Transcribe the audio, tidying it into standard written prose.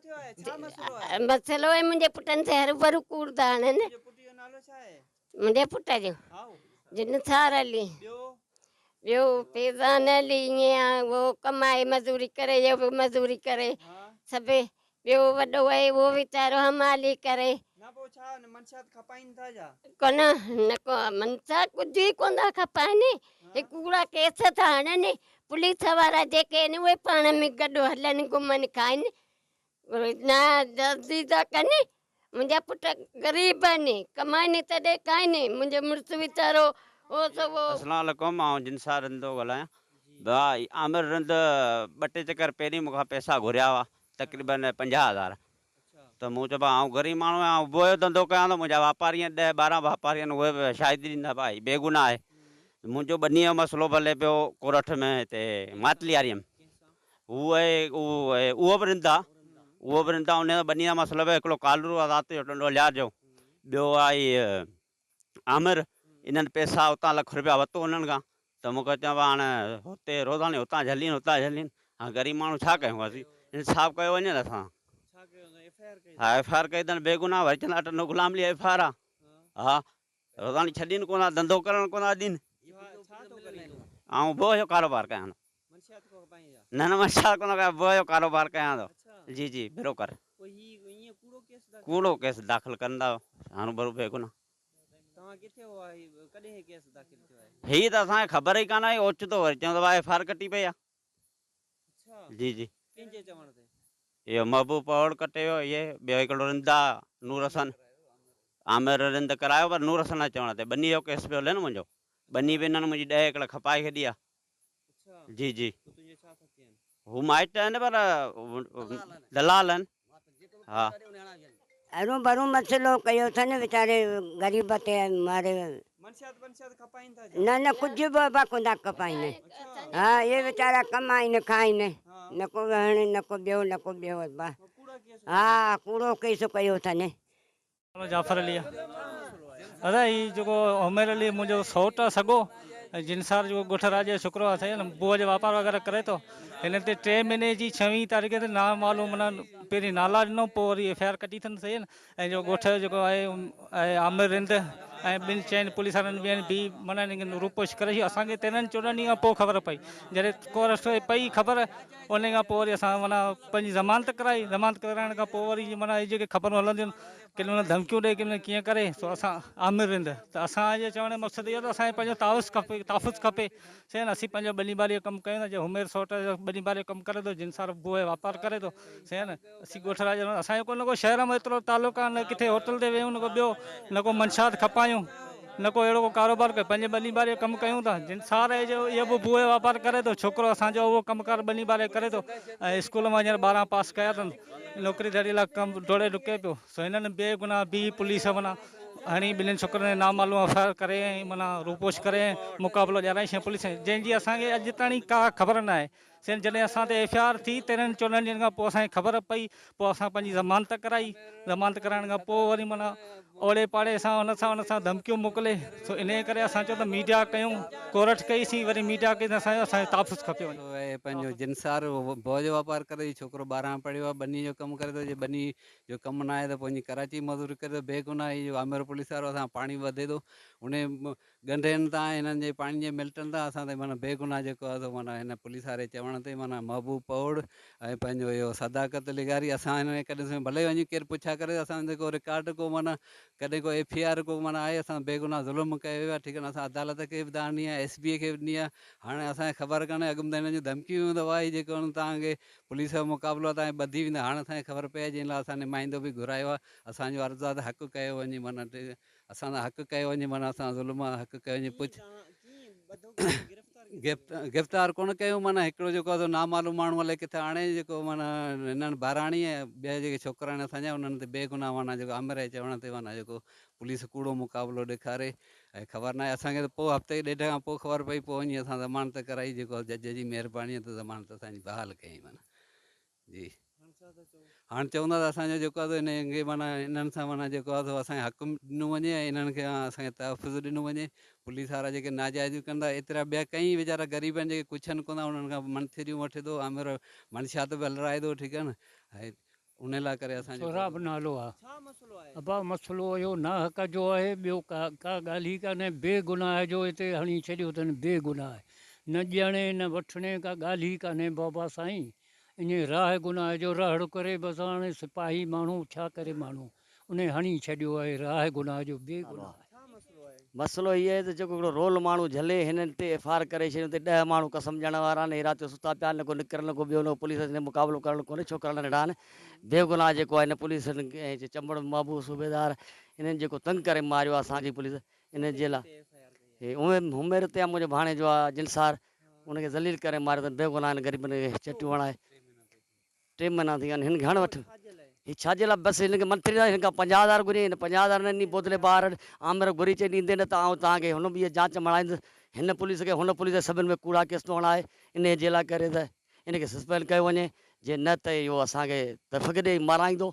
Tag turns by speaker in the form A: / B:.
A: ٿيو آهي ڇا مسئلو آهي؟
B: مسئلو آهي منهنجي پٽن تي هروڀرو ڪوڙ ٿا هڻن.
A: تنهنجي پٽ جو نالو ڇا آهي؟
B: منهنجي پٽ جو
A: هائو.
B: جنسار علي.
A: ٻيو؟
B: ٻيو فيضان علي ائين آ اهو ڪمائي مزوري ڪري اهو به مزوري ڪري سڀ ٻيو وڏو آهي اهو ويچارو حمالي ڪري.
A: نه پوء ڇا منشيات کپائين ٿا ڇا؟
B: ڪونه نه ڪو منشيات ڪجهه ئي ڪونه ٿا کپائين هي ڪوڙا ڪيس ٿا هڻن پوليس وارا جيڪي آهن اهي پاڻ ۾ گڏ هلن گهمن کائن نه جلدي ٿا ڪن منهنجا پٽ غريب آهن ڪمائن تڏهن کائن منهنجو مڙس ويچارو هو سو اهو.
C: اسلام عليڪم آئون جنسار رند ٿو ڳالهايان ڀاء عامر رند ٻه ٽي چڪر پهرين مون کان پئسا گهريا هئا تقريبن 50,000 ته مون چيو ڀاء آئون غريب ماڻهو آهيان آئون بوء جو ڌنڌو ڪيان ٿو منهنجا واپاري آهن ڏهه ٻارهن واپاري آهن اهي به شاهدي ڏيندا ڀاء هي بيگناهه آهي منهنجو ٻنيء جو مسئلو به هلي پيو ڪورٺ ۾ هتي ماتلياريء ۾ هو اهي اهو به رند آهي اهو به رند آهي ان جو ٻنيء جو مسئلو به هڪڙو ڪالرو آهي رات جو ٽنڊو الهيار جو ٻيو آهي عامر انهن پئسا اتان لک روپيا ورتو انهن کان ته مون کي چيو هاڻ هتي روزاني هتان جهلين هتان جهلين هاڻ غريب ماڻهو ڇا ڪيون اسين انصاف ڪيو وڃي نه اسان ها ايف I R ڪئي اٿن بيگناهه وري چوندا Tando Ghulam Ali F I R آ ها روزاني ڇڏين ڪونه ڌنڌو ڪرڻ ڪونه ڏين آئون بوهه جو ڪاروبار ڪيان ٿو نه نه منشيات ڪونه ڪيان بوهه جو ڪاروبار ڪيان ٿو جي جي بروڪر ڪوڙو ڪيس داخل ڪن ٿا هروڀرو بيگناهه هي ته اسان کي خبر ئي ڪانه هئي اوچتو وري چيون ته ايف I R ڪٽي پئي آ جي جي اهو محبوب پهوڙ ڪٽي ويو اهي ٻيو هڪڙو رند آ نور حسن عامر رند ڪرايو پر نور حسن جي چوڻ تي ٻني جو ڪيس پيو هلي نه منهنجو ٻني به هنن منهنجي 10 ايڪڙ کپائي ڇڏي آ جي جي هو مائٽ آهن پر دلال آهن ها.
D: هرون ڀرون مسئلو ڪيو اٿن ويچاري غريب تي ماري نه نه ڪجهه به ابا ڪونه ٿا کپائين ها اهي ويچارا ڪمائين کائين نه ڪو وهڻ نه ڪو ٻيو نه ڪو ٻيو ابا ها ڪوڙو ڪيس ڪيو اٿن.
E: نالو جعفر علي آ ادا هي جيڪو عمير علي منهنجو سئوٽ آ سڳو ۽ جنسار جيڪو ڳوٺ راڄي جو ڇوڪرو آ سائين بوء جو واپار وغيره ڪري ٿو هن تي ٽي مهيني جي ڇويهين تاريخ تي نا معلوم معنيٰ پهرين نالا ڏنو پوء وري ايف I R ڪڍي اٿن سائين ۽ جو ڳوٺ جو جيڪو آهي عامر رند ۽ ٻن چئن پوليس وارن ٻين به معنيٰ هن کي روپوش ڪري ڇڏيو اسان کي تيرنهن چوڏهن ڏينهن کان پوء خبر پئي جڏهن ڪورس پئي خبر ان کان پوء وري اسان معنيٰ پنهنجي ضمانت ڪرائي، ضمانت ڪرائڻ کان پوء وري معنيٰ اهي جيڪي خبرون هلنديون آهن ڪيڏي مهل ڌمڪيون ڏئي ڪيڏي مهل ڪيئن ڪري سو اسان عامر رند ته اسان جو چوڻ جو مقصد اهو ته اسان کي پنهنجو تعوض کپي تحفظ کپي سي نه اسين پنهنجو ٻني ٻاري جو ڪم ڪيون ٿا جي همير سوٽ جو ٻني ٻاري جو ڪم ڪري ٿو جن سان بوء واپار ڪري ٿو سي نه اسين ڳوٺ راڄ اسان جو ڪو نه ڪو شهر ۾ ايترو تعلق آهي نه ڪٿي هوٽل تي ويهون نه ڪو ٻيو نه ڪو منشيات کپايون نه ڪو اهڙو ڪو ڪاروبار ڪيو پنهنجي ٻني ٻاري جو ڪم ڪيون ٿا جن سار جو اهو به بوء واپار ڪري ٿو ڇوڪرو اسان جو اهو ڪم ڪار ٻني ٻاري ڪري ٿو ۽ اسڪول مان هينئر 12 پاس ڪيا اٿن نوڪري ڌڙي لاء ڪم ڊوڙي ڊڪي پيو سو هنن بي گناهه بي پوليس معنيٰ هڻي ٻنهين ڇوڪرن جي نامعلوم ايف I R ڪري ۽ معنيٰ روپوش ڪري مقابلو ڏيارائي ڇڏيائين پوليس جنهن جي اسان کي اڄ تائين ڪا خبر ناهي سين جڏهن اسان تي ايف I R ٿي تيرنهن چوڏهن ڏينهن کان پوء اسان کي خبر پئي پوء اسان پنهنجي ضمانت ڪرائي ضمانت ڪرائڻ کان پوء وري معنيٰ اوڙي پاڙي سان ان سان ان سان ڌمڪيون موڪلي سو انهيء ڪري اسان چيو ته ميڊيا ڪيون ڪورٽ ڪئي سين وري ميڊيا ڪئي ته اسان جو اسان جو تحفظ کپي وڃي.
F: اهي پنهنجو جنسار بوء جو واپار ڪري ٿي ڇوڪرو 12 پڙهيو آهي ٻني جو ڪم ڪري ٿو جي ٻني جو ڪم ناهي ته پوء وڃي ڪراچي مزوري ڪري ٿو بيگناهه هي جو آمر پوليس وارو اسان پاڻي وڌي ٿو انهي ڳنڍين تان ۽ هنن جي پاڻي جي ملٽن تان اسان تي معنيٰ بيگناهه جيڪو آهي سو معنيٰ هن پوليس واري چوڻ تي معنيٰ محبوب پهوڙ ۽ پنهنجو اهو صداقت لغاري اسان هنن کي ڪڏهن سمجهه ڀلي وڃي ڪير پڇا ڪري ته اسان جو ڪو رڪارڊ ڪو معنيٰ ڪڏهن ڪو ايف I R ڪو معنيٰ آهي اسان بيگناهه ظلم ڪيو ويو آهي ٺيڪ آهي نه اسان عدالت کي به دانهن ڏني آهي ايس پي کي به ڏني آهي هاڻي اسان کي خبر ڪانهي اڳ ۾ ته هنن جون ڌمڪيون هيون ته واهي جيڪو هن توهان کي پوليس جو مقابلو آهي توهان کي ٻڌي ويندا هاڻي اسان کي خبر پئي آهي جنهن لاء اسان نمائندو به گهرايو آهي اسان جو عرض آهي ته حق ڪيو وڃي معنيٰ اسان سان حق ڪيو وڃي معنيٰ اسان ظلم آ حق ڪيو وڃي پڇ گرفتار ڪونه ڪيو معنيٰ هڪڙو جيڪو آ سو نامعلوم ماڻهو الائي ڪٿان آڻي جيڪو معنيٰ هنن ٻاراڻي ۽ ٻيا جيڪي ڇوڪرا آهن اسان جا انهن تي بيگناهه معنيٰ جيڪو آمر جي چوڻ تي معنيٰ جيڪو پوليس ڪوڙو مقابلو ڏيکاري ۽ خبر ناهي اسان کي ته پوء هفتي ڏيڍ کان پوء خبر پئي پوء وڃي اسان ضمانت ڪرائي جيڪو جج جي مهرباني ته ضمانت اسان جي بحال ڪيائين معنيٰ جي هاڻ چوندا ته اسان جو جيڪو آهي سو انهن کي معنيٰ انهن سان معنيٰ جيڪو آهي سو اسان کي حق ڏنو وڃي ۽ انهن کي اسان کي تحفظ ڏنو وڃي پوليس وارا جيڪي ناجائزيون ڪن ٿا ايترا ٻيا ڪئين ويچارا غريب آهن جيڪي ڪڇن ڪونه ٿا انهن کان منٿريون وٺي ٿو آمر منشيات به هلرائي ٿو ٺيڪ آهي نه ۽ ان لاء ڪري اسان جيڪو
G: سهراب نالو آ.
A: ڇا مسئلو آهي؟
G: ابا مسئلو اهو ناحق جو آهي ٻيو ڪا ڪا ڳالهه ئي ڪانهي بي گناهه جو هتي هڻي ڇڏيو اٿن بي گناهه نه ڏيڻي نه وٺڻي ڪا ڳالهه ئي ڪانهي بابا سائين انهي راهه گناهه جو رهڙ ڪري بس هاڻي سپاهي ماڻهو ڇا ڪري ماڻهو انهي هڻي ڇڏيو آهي راهه گناهه جو بي گناهه.
A: ڇا مسئلو آهي؟
H: مسئلو هي آهي ته جيڪو هڪڙو رول ماڻهو جهلي هنن تي ايف آر ڪري ڇڏيون ته ڏهه ماڻهو قسم ڏيڻ وارا آهن هي رات جو ستا پيا آهن نه ڪو نڪرن نه ڪو ٻيو نه ڪو پوليس هن مقابلو ڪرڻ ڪونهي ڇوڪرا ننڍڙا آهن بيگناهه جيڪو آهي هن پوليس ۽ چمبڙ محبوب صوبيدار انهن جيڪو تنگ ڪري ماريو آهي اسان جي پوليس انهن جي لاء هي عمير تي آهي منهنجو ڀاڻيجو آهي جنسار ان کي ذليل ڪري ماريو اٿن بيگناهه هن غريبن کي چٽيون هڻائي ٽي مهينا ٿي ويا آهن هن کي هڻ وٺ. هي ڇا جي لاء بس هن کي منٿ ڏنا هن کان پنجاهه هزار گهريائين هن پنجاهه هزار نه ڏني بودلي ٻاهر آمر گهري چئي ڏيندين نه ته آئون توهان کي هن به جاچ مڙائيندس هن پوليس کي هن پوليس کي سڀن ۾ ڪوڙا ڪيس ٿو هڻائي انهي جي لاء ڪري ته ان کي سسپينڊ ڪيو وڃي جي نه ته اهو اسان کي دفق ڏئي مارائيندو.